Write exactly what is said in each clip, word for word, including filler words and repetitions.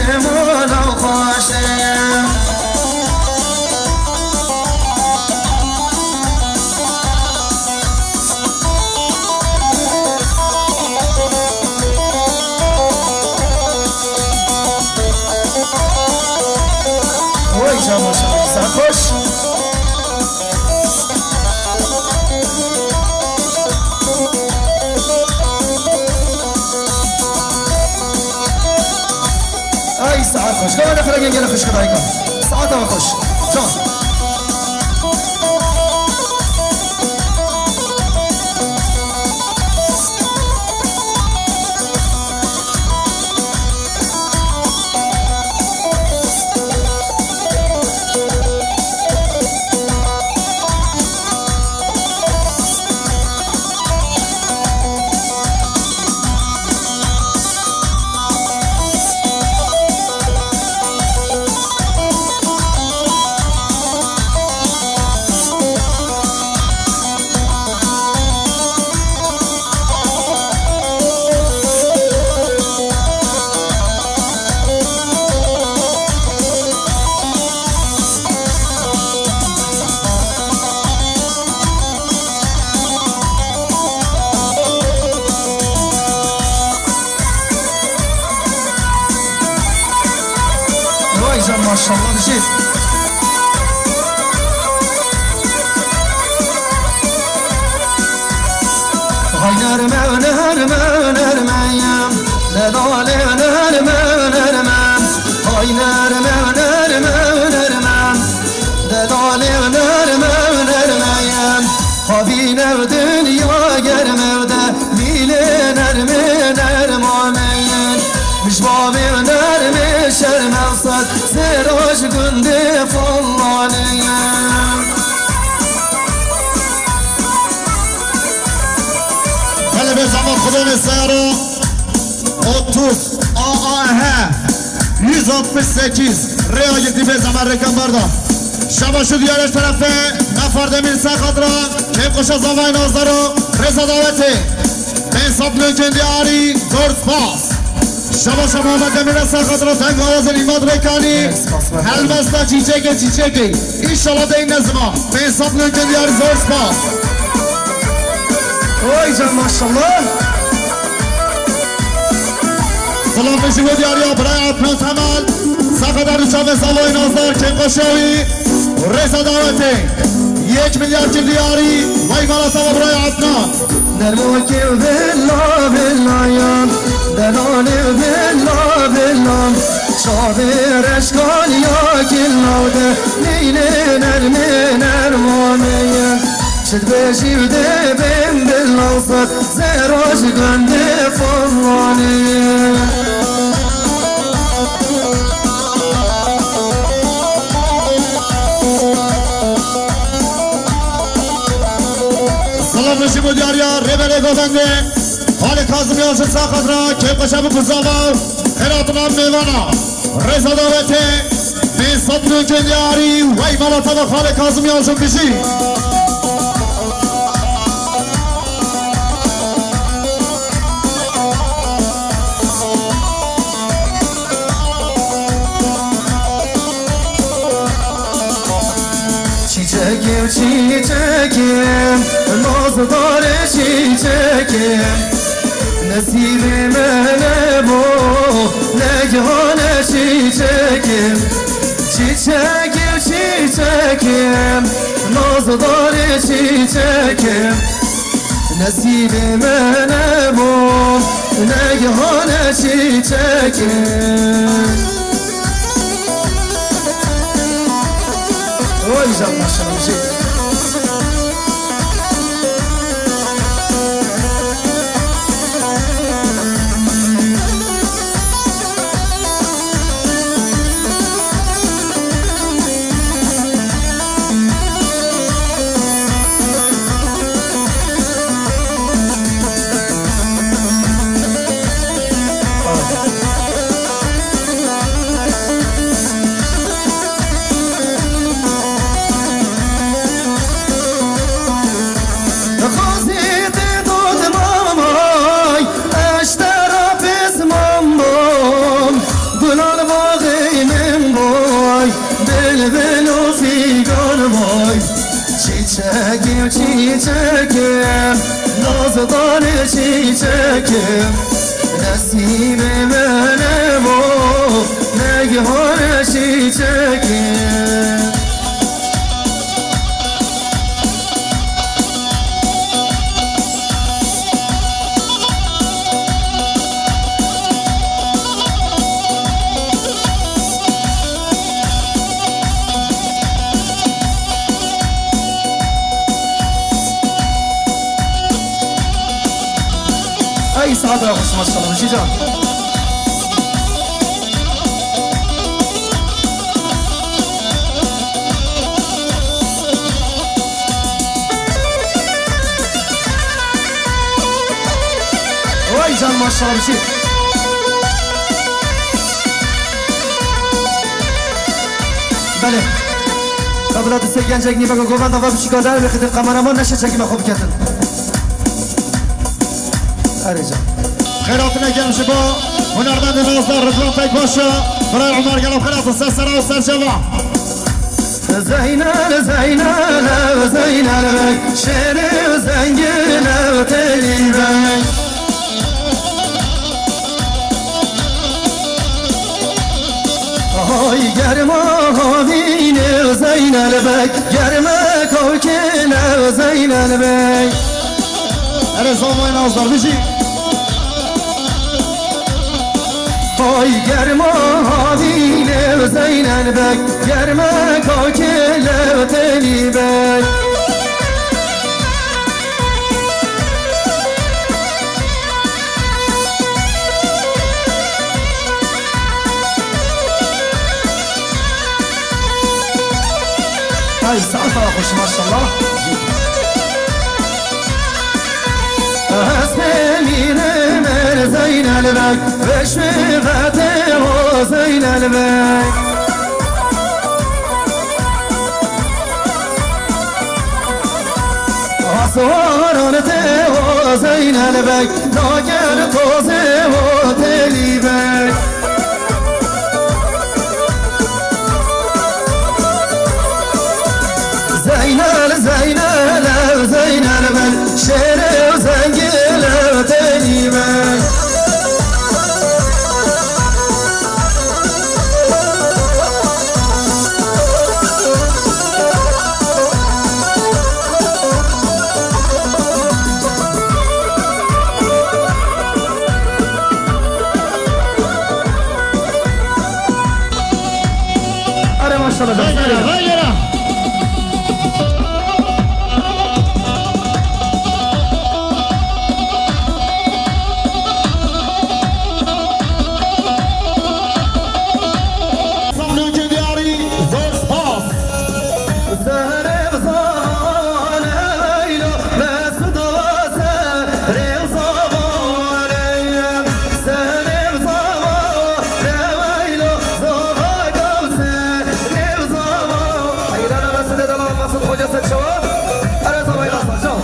Mala xweş e. Oy, can maşallah, saet xweş. Ay, saet xweş. Gava ne xirek gele xweş dayka. Saeta we xweş. Can. Vay can maşallah, bijî. Hay nerme, nerme, nerme yem. Delalê nerme, nerme. Hay nerme, nerme, nerme. Delalê nerme, nerme yem. Xwebî nev dinya germew de, mîlê nermê nermaneyin. Mij bavê nermê şermew sed, zêra ji gundê Fallaneyin. Hele bê zaman xwedê sero. Otuz A A H yüz altmış sekiz. Rêya girtî bê zaman rêkan berda. Şaba şu diyarê terefe Nafar Demir Serxatra, kêfxweşa zavayê Nazaro, rêza dawetê. Bê sed milyon diyarî, zor spas. Şaba şaba Mehmet Demir Serxatra, deng awazên îmad rêkanî. Helbesta çîçekê çîçekê. Înşallah dey nezima. Bê sed milyon diyarî, zor spas. Oy can maşallah. Silav min ji bo diyariya birayê Adnan Temel, Sexedar û Çavê Savoyê Nazdar, kêfxweşiya wî, rêza dawetê. Yek milyar kir diyarî, vay mala te ve birayê Adnan. Nermokê villa villayan, delalê villa villan. Çavê reşkan ya killaw de, neynê nermê nermanê ye. Çi dibêjî û dê bên bila sed, zêra ji gundê Falanê. Silav min ji bo diyariya Rêberê Govendê, Xalê Kazimiyan ji Saxedra, kêfxweşa bi kuzava, xêratina mêvana. Rêza dawetê, bê sed milyon diyarî, wey mala te ve Xalê Kazimiyan jin bijî. Çîçekê û çîçekê, nazdarê çîçekê. Nesîbê me nebû, negihane çîçekê. Çîçekê û çîçekê, nazdarê çîçekê. Nesîbê me nebû, negihane çîçekê. Oy, can maşallah, şey. Çiçekim, çiçekim, nazdan çiçekim, nesîbê min bo, negihar çiçekim. Ey saete xweş, maşallah, Hişî can. Vay can, maşallah, Hişî. Belê. Kabula tu sê gencek nîveka govenda ve bişîka derê, xidê kameraman neşe çekîme xwe biketin. Erê can. Xêratine gel ji bo hunermendê Nazdar Ridwan Pekbaşa, birayê Umer gelo xêrat, ser sera û ser çava. Zeynel, Zeynel, Zeynel bey, şêrê zengîn ew têlî bey. Ay germa havînê Zeynel bey, germe kawkê lew Zeynel bey. Erê zavayê Nazdar bijî. Ay germa havînê Zeynel bey, germe kawkê lew têlî bey. Ay saeta xweş, maşallah. Ez pêmînim er Zeynel bey, weş ve xetê o Zeynel bey. Aswaran te o Zeynel bey, nager tozê o têlî bey. Zeynel, Zeynel, ew Zeynel bey, şêrê ew zengî lew têlî bey. Erê maşallah. Vay gere, vay gere. Samlûkê diyarî, zor spas. Serê zamanê weylo, mesûd û serê zamanê, serê zamanê weylo, zava gavse, serê zaman. Heyrana mesûdê delal, mesûd xoca ser çawa. Erê zavayê nasar, çaw.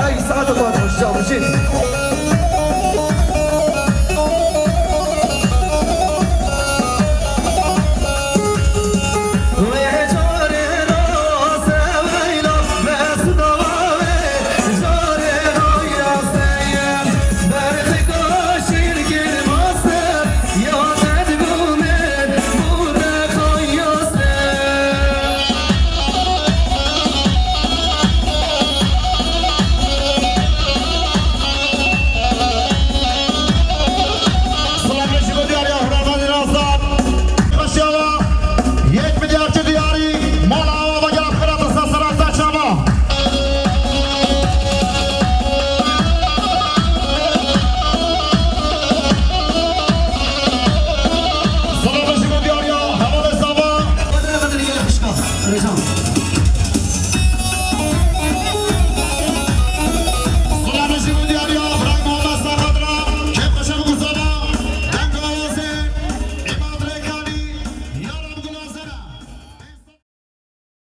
Ey saet xwe xweş, çaw, çi? Selam ji bo diyariya hunermendê Nazdar. Reşiyawa yek milyarçê diyarî, mala awa vegerek xira te ser sera te çava. Selam ji bo diyariya hevalê zava. Rêjan.